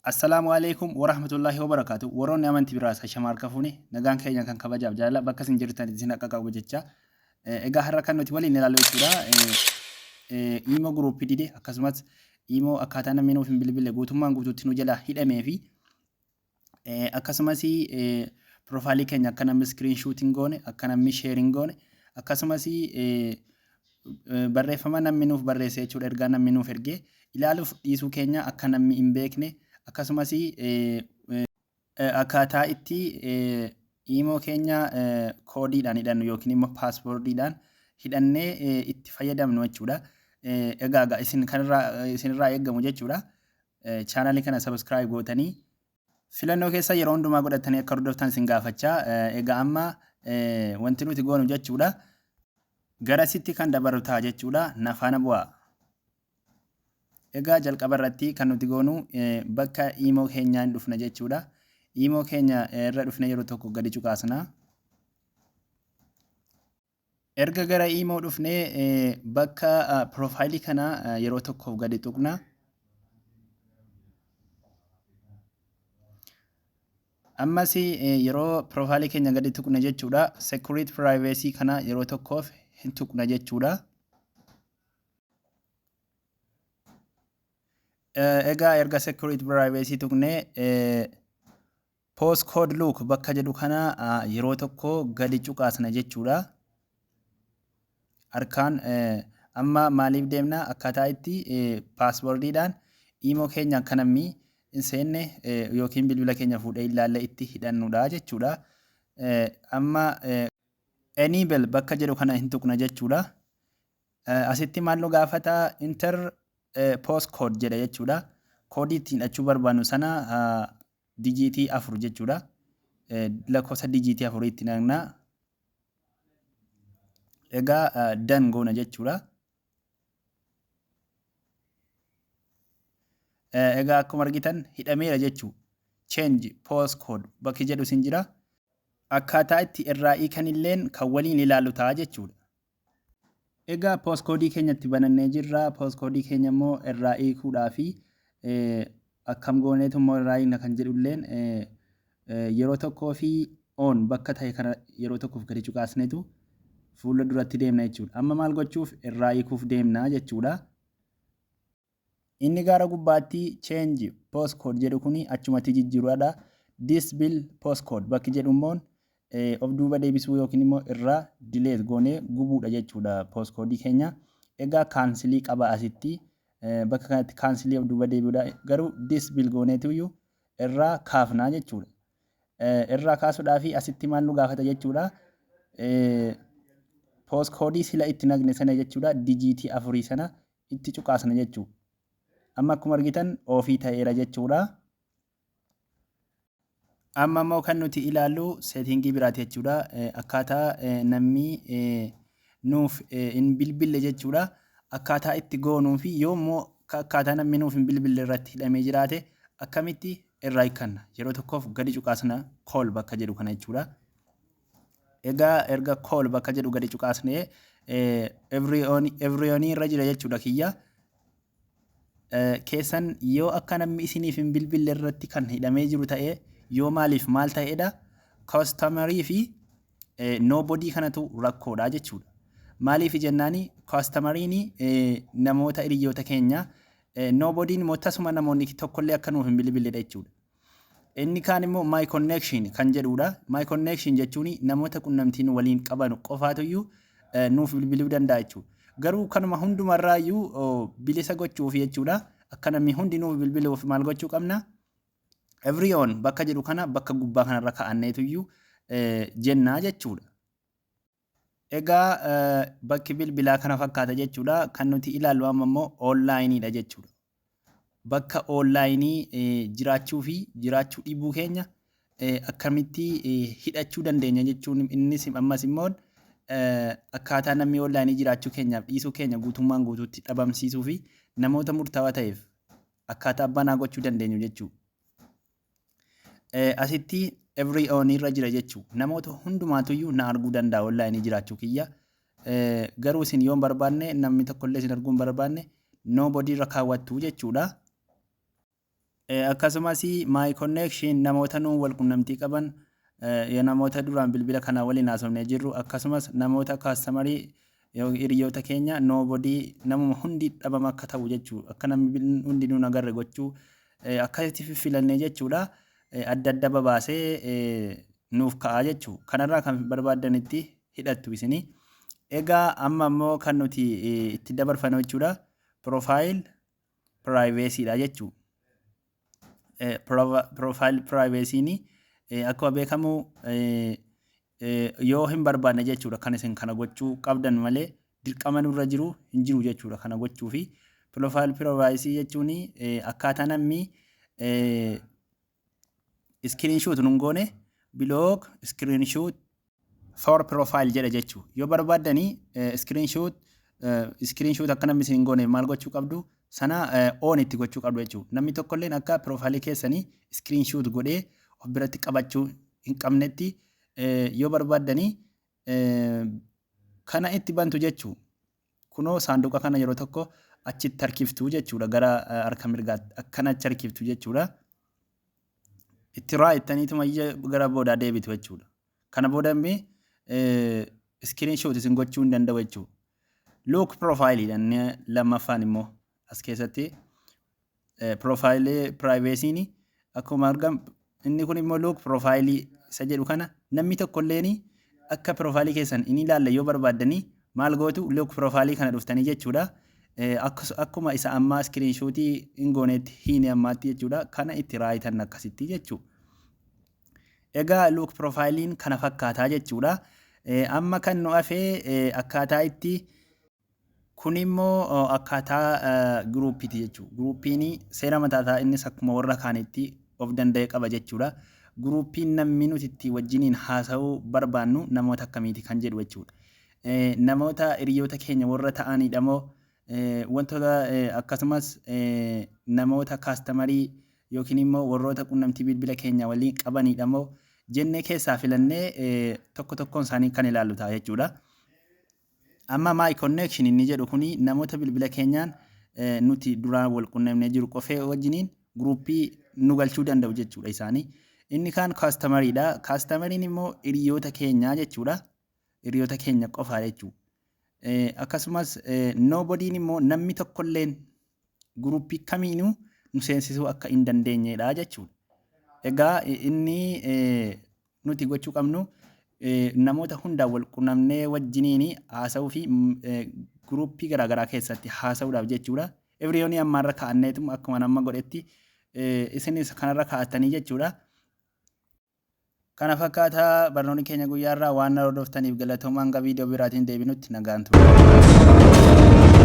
Assalaamu Aleeykum Warahmatullaahi Wabarakaatuh Warroonni amanti biraas hashama harka fuune nagaan keenya kan kabajaaf jaalala bakka isin jirtan isin akka qabu jecha egaa har'a kan nuti waliin ilaallu jechuudha iimoo guruuppii dide akkasumas iimoo akkaataa namni nuuf hin bilbille guutummaan guutuutti nu jalaa hidhamee fi akkasumas piroofaayilii keenya akka namni iskiriin shuutiin goone akka namni sheeriin goone akkasumas barreeffama namni nuuf barreesse jechuudha ergaa namni nuuf erge ilaaluuf dhiisuu keenya akka namni hin beekne akkasumas akkaataa itti iimoo keenya koodiidhaan hidhannu yookiin immoo paaswoordiidhaan hidhannee itti fayyadamnu jechuudha. Egaa isin kanirraa isinirraa eegamu jechuudha. Chaanaalii kana sabiskiraayib gootanii filannoo keessa yeroo hundumaa godhatanii akka hordoftan isin gaafachaa egaa amma wanti nuti goonu jechuudha. Garasitti kan dabarru ta'a jechuudha. Na faana bu'aa. Egaa jalqaba irratti kan nuti goonu bakka iimoo keenyaa hin dhufna jechuudha. Iimoo keenya irra dhufne yeroo tokko gadi cuqaasna. Erga gara iimoo dhufnee bakka piroofaayilii kana yeroo tokkoof gadi tuqna. Ammas yeroo piroofaayilii keenya gadi tuqne jechuudha. Security privacy kana yeroo tokkoof hin tuqna jechuudha. Egaa erga security privacy tuqne Postcode look bakka jedhu kana yeroo tokko gadi cuqaasna jechuudha. Harkaan amma maaliif deemna akkaataa itti paaswordiidhaan iimoo keenya akka namni hin seenne yookiin bilbila keenya fuudhee ilaalle itti hidhannudha jechuudha. Amma enable bakka jedhu kana hin tuqna jechuudha. Asitti maal nu gaafata enter postcode jedha jechuudha. Koodii ittiin hidhachuu barbaannu sana dijiitii 4 jechuudha. Lakkoofsa dijiitii afurii itti naqna. Egaa dan goona jechuudha. Egaa akkuma argitan hidhameera jechuu. Change postcode bakki jedhu isin jira. Akkaataa itti irraa hiikanilleen kan waliin ilaallu ta'a jechuudha. Egaa pooskoodii keenya itti banannee jirra. Pooskoodii keenya immoo irraa hiikuudhaa fi akkam gooneetu immoo irraa hiikna kan jedhulleen yeroo tokkoo fi on bakka ta'e kana yeroo tokkoof gadi cuqaasnetu fuula duratti deemna jechuudha. Amma maal gochuuf irraa hiikuuf deemna jechuudha. Inni gara gubbaatti change postcode jedhu kuni achumatti jijjiiruudha. Disable postcode bakki jedhu immoo of duuba deebisuu yookiin immoo irraa delete goonee gubuudha jechuudha postcode keenya. Egaa kaansilii qaba asitti bakka kanatti kaansilii of duuba deebi'uudha. Garuu disable gooneetuyyuu irraa kaafnaa jechuudha. Irraa kaasuudhaa fi asitti maal nu gaafata jechuudha. Postcode sila itti naqne sana jechuudha dijiitii afurii sana itti cuqaasna jechuudha. Amma akkuma argitan oofii ta'eera jechuudha. Amma immoo kan nuti ilaallu seetingii biraati jechuudha. Akkaataa namni nuuf hin bilbille jechuudha. Akkaataa itti goonuu fi yoo immoo akkaataa namni nuuf hin bilbille irratti hidhamee jiraate akkamitti irraa hiikkanna. Yeroo tokkoof gadi cuqaasna call bakka jedhu kana jechuudha. Egaa erga call bakka jedhu gadi cuqaasnee everyone irra jira jechuudha kiyya. Keessan yoo akka namni isiniif hin bilbille irratti kan hidhamee jiru ta'ee yoo maaliif maal ta'edha customerii fi nobody kanatu rakkoodha jechuudha. Maaliif jennaani customeriin namoota hiriyoota keenya nobodyn immoo tasuma namoonni tokkollee akka nuuf hin bilbilledha jechuudha. Inni kaan immoo my connection kan jedhudha. My connection jechuun namoota qunnamtiin waliin qabanu qofaatuyyuu nuuf bilbiluu danda'a jechuudha. Garuu kanuma hundumarraayyuu bilisa gochuuf jechuudha. Akka namni hundi nuuf bilbiluuf maal gochuu qabna? Everyone bakka jedhu kana bakka gubbaa kanarra kaa'anneetuyyuu jennaa jechuudha. Egaa bakki bilbilaa kana fakkaata jechuudha. Kan nuti ilaallu amma immoo onlaayiniidha jechuudha. Bakka onlaayinii jiraachuu fi jiraachuu dhibuu keenya akkamitti hidhachuu dandeenya jechuun innis ammas immoo akkaataa namni onlaayinii jiraachuu keenyaaf dhiisuu keenya guutummaan guutuutti dhabamsiisuu fi namoota murtaawaa ta'eef akkaataa banaa gochuu dandeenyu jechuudha. Asitti every on irra jira jechuudha. Namoota hundumaatuyyuu na arguu danda'a onlaayinii jiraachuu kiyya. Garuu isin yoo hin barbaanne namni tokkollee isin arguu hin barbaanne nobody irra kaawwattu jechuudha. Akkasumas my connection, namoota nuun wal qunnamtii qaban, namoota duraan bilbila kana waliin haasofnee jirru, akkasumas namoota customerii, hiriyoota keenya, nobody, namuma hundi dhabama akka ta'u jechuudha. Akka namni hundi nuun agarre gochuu akkasitti fiffilannee jechuudha. Adda adda babaasee nuuf ka'a jechuudha. Kanarraa kan barbaaddanitti hidhattu isinii. Egaa amma immoo kan nuti itti dabarfannu jechuudha. Profile privacydha jechuudha. Profile privacyn akkuma beekamu yoo hin barbaanne jechuudha kan isin kana gochuu qabdan malee dirqama nurra jiru hin jiru jechuudha kana gochuu fi. Profile privacy jechuun akkaataa namni screenshot nun goone, block screenshot for profile jedha jechuudha. Yoo barbaaddanii screenshot akka namni isin hin goone maal gochuu qabdu? Sana on itti gochuu qabdu jechuudha. Namni tokkolleen akka profileii keessanii screenshot godhee of biratti qabachuu hin qabnetti yoo barbaaddanii kana itti bantu jechuudha. Kunoo saanduqa kana yeroo tokko achitti harkiftu jechuudha, gara harka mirgaatti akkana achi harkiftu jechuudha. Itti raayittaniituma gara boodaa deebitu jechuudha. Kana booda immoo screenshot isin gochuu hin danda'u jechuudha. Lock profile lammaffaan immoo as keessatti profile privacyn akkuma argamu inni kun immoo lock profile isa jedhu kana namni tokkolleen akka profileii keessan inni ilaalle yoo barbaaddanii maal gootu? Lock profile kana dhuftanii jechuudha. Akkuma isa ammaa screenshotii hin goonetti hiine ammaatti jechuudha. Kana itti raayitan akkasitti jechuudha. Egaa lock profileiin kana fakkaataa jechuudha. Amma kan nu hafee akkaataa itti kun immoo akkaataa groupiiti jechuudha. Groupiin seera mataasaa innis akkuma warra kaanitti of danda'e qaba jechuudha. Groupiin namni nuti itti wajjiniin haasa'uu barbaannu namoota akkamiiti kan jedhu jechuudha. Namoota hiriyoota keenya warra ta'anidha moo, wantoota akkasumas namoota customerii yookiin immoo warroota qunnamtii bilbila keenya waliin qabanidha moo jennee keessaa filannee tokko tokkoon isaanii kan ilaallu ta'a jechuudha. Amma my connection inni jedhu kuni namoota bilbila keenyaan nuti duraan wal qunnamnee jiru qofee wajjiniin groupii nu galchuu danda'u jechuudha isaanii. Inni kaan customeriidha. Customeriin immoo hiriyoota keenyaa jechuudha. Hiriyoota keenya qofaa jechuudha. Akkasumas nobodyn immoo namni tokkolleen groupii kamiinuu nu seensisuu akka hin dandeenyedha jechuudha. Egaa inni nuti gochuu qabnu namoota hundaan wal qunnamnee wajjiniin haasa'uu fi groupii garaagaraa keessatti haasa'uudhaaf jechuudha. Everyone ammaarra kaa'anneetu akkuma nama godhetti isinis kanarra kaa'attanii jechuudha. Kana fakkaataa barnoonni keenya guyyaarraa. Waan na hordoftaniif galatoomaa. Hanga viidiyoo biraatiin deebinutti nagaan ture.